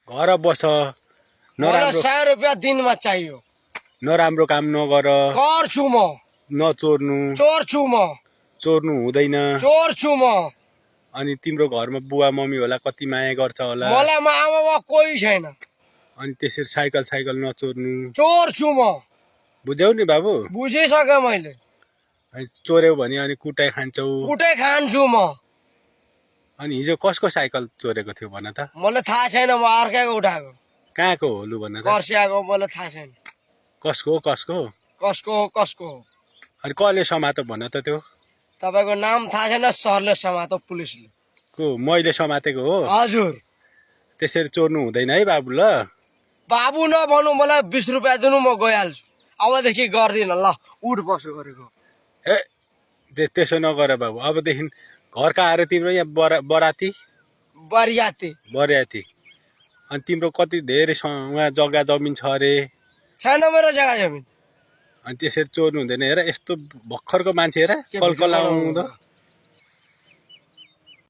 घर बस मलाई 100 रुपियाँ दिनमा चाहियो। नराम्रो काम नगर, गर्छु म। नचोर्नु, चोर छु म। चोर्नु हुँदैन। चोर छु म। अनि तिम्रो घरमा बुवा मम्मी होला, कति माया गर्छ होला। मलाई आमा बाबा कोही छैन। अनि त्यसरी साइकल नचोर्नु। चोर छु म। बुझ्यौ नि बाबु। बुझिसके मैले। अनि चोर्यौ भने अनि कुटाइ खान्छौ। कुटै खान्छु म। अनि हिजो कसको साइकल चोरेको थियो भन त? मलाई थाहा छैन, म अर्काको उठाएको। कहाँको हो लु भन त? कर्सियाको, मलाई थाहा छैन। कसको हो कसको? कसको हो कसको हो। अनि कसले समातो भन त त्यो? तपाईँको नाम थाहा छैन, सरले समातो पुलिसले। को मैले समातेको हो? हजुर। त्यसरी चोर्नु हुँदैन है बाबु ल। बाबु नभन्नु, मलाई 20 रुपियाँ दिनु, म गइहाल्छु। अबदेखि गर्दिन ल, उठ बसो गरेको। ए त्यसो नगर बाबु। अबदेखि घरका आएर तिम्रो यहाँ बराती बरियाती। अनि तिम्रो कति धेरै उहाँ जग्गा जमिन छ अरे। छैन मेरो जग्गा जमिन। अनि त्यसरी चोर्नु हुँदैन। हेर यस्तो भर्खरको मान्छे हेर, कलकल आउँदो।